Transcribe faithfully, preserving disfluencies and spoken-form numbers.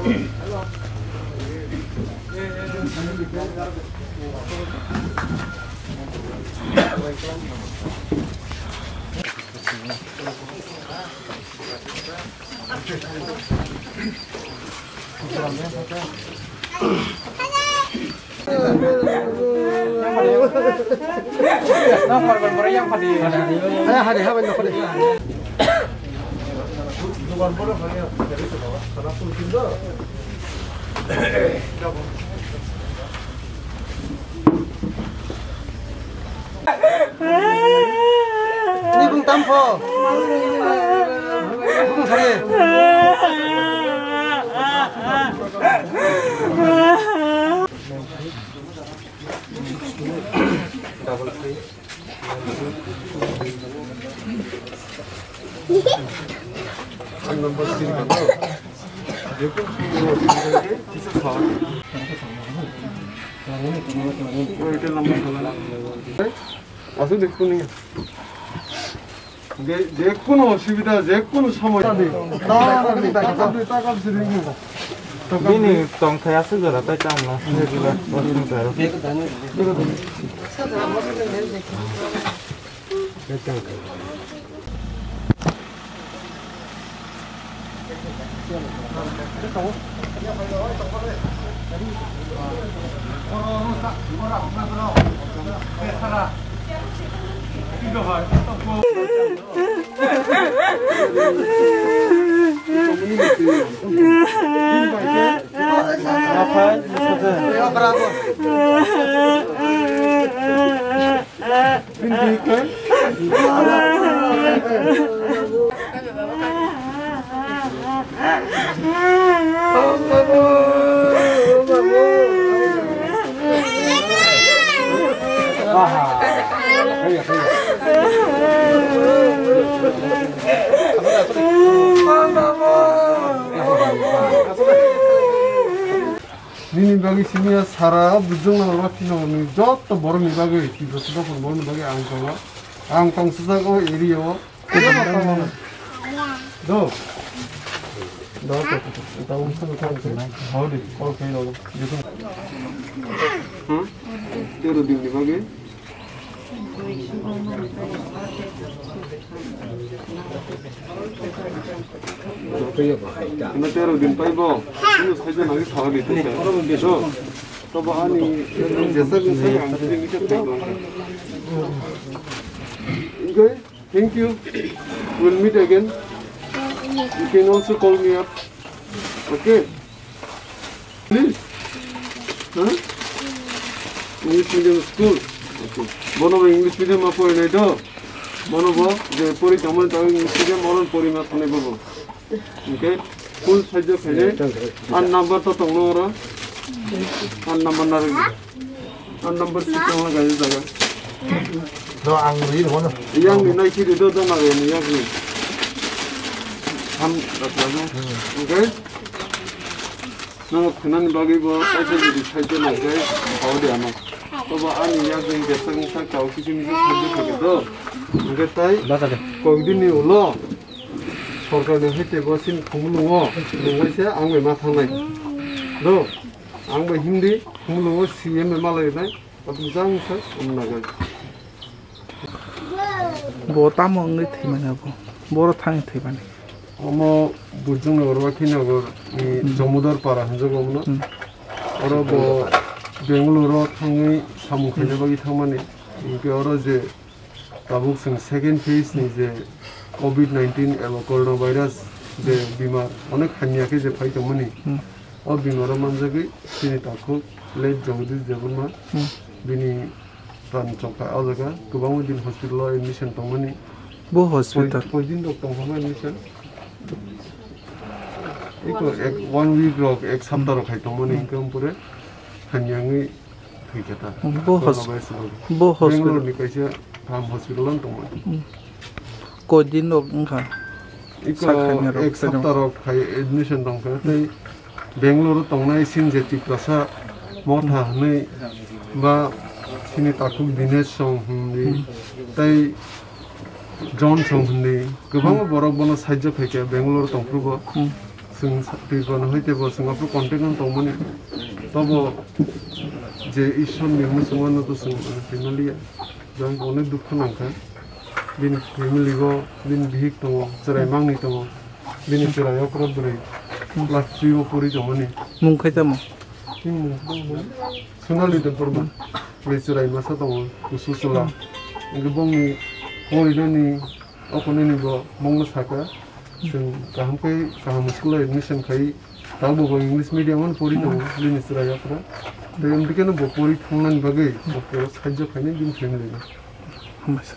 Ini bung tampo. Bung sari. Asuk dekho ni. যে, যে কোনো অসুবিধা, যে কোনো সময়। Bini tongthai aswk jora tai tamo. Nini bagwi simi ya sara o bujung nang roti nang ni jotto borok ni bagwi twi bwswk dophani borok ni bagwi ang tongo. Ang tong sujak o area o. Do. Do, do, do, do. Hau de, call khai lo. Hmm? Tero din ni bagwi. Ino tero din paibo. Ino saija nagi thawa di tu. Do. Tobo ani jesa jesa ang sini ni khe. Ingkoi. Thank you. We'll meet again. You can also call me up. Okay? Please. Huh? English medium school. Okay. Bono bo English medium ma porinai do. Bono bo je pori tongmani tago English medium, oron pori ma thani bobo. Okay? Full sajjo khainai. An number to tongno oro. An number narwk. An number si tongna gari jaga. No, ang ri hono. Yang ni nai si do do na gari ni yang ni. Ham rasa na. Okay? Nang khanan bagwi bo kaisa jodi sajjo nai kai. Hau de ano. To ba ani yang ni jesa ni sa kau kisi misi sajjo khabe do. Okay tai. Koi din ni ulo. Sorkar ni hai tebo sin khumulungo, nungbai se ang bai ma thangnai. Do, ang bai himdi, khumulungo C M bai ma lainai, atwng jang se, um nagai. Bo tamo wngwi thwimani abo? Boro thangwi thwimani. Omo Burjung Nagar, Wakhinagar ni Jomodar Para hinjago omono. Hmm. Oro bo Bangalore o thangwi samung khaina bagwi thangmani. Hinkhe oro je Tabuk chwng second phase ni je covid nineteen eba coronavirus je bimar onek hamya khe je phai tongmani, Hmm. o bimaro manjagwi chini takhuk late Jagadish Debbarma Hmm. bini pran chokha o jaga kwbangma din hospital o admission tongmani. Bo hospital? Koi, koi din rok tongkha admission? Eko ek, one week rok, ek sapta rok khai tongmani, Hmm. hinkhe ampore hamya wngwi thwikha ta. Bo hos-, Coronavirus rok. Bo hospital. Bangalore ni kaisa kaham hospital o tongmani. Hmm. Koi din rok wngkha? Eko Sakhaini rok ek tei sapta rok khai admission tongkha, tei Bangalore o tongnai sin je Tiprasa Motha hwnwi ba sini takhuk Dinesh song hwnwi Hmm. tei John song hwnwi kwbangma Hmm. borok bono sajjo khaikha Bangalore tongphuru bo. Hmm. Chwng sa-, twi bono hai teibo chwng aphuru contact no tongmani. Tobo je Ishwar ni muchungma no to chwng, ah, twi maliya. Jang bono dukhu nangkha. Bini family go, bini bihik tongo, chwrai mangni tongo. Bini chwrai okra bwrwi class three o pori tongmani. Mung khai tamo? Bini mung khai tamo? Sonali Debbarma. Bini chwrai masa tongo, kusu chwla. Hwnkhe bongni porinani, o konini bo mungno saka. Chwng kaham khe kaham school o admission khai, tabuk bo English medium o pori tongo, bini chwrai okra. Tei amtwi kheno bo pori thangnani bagwi bo pura sajjo khainai bini family no. Hambaisa.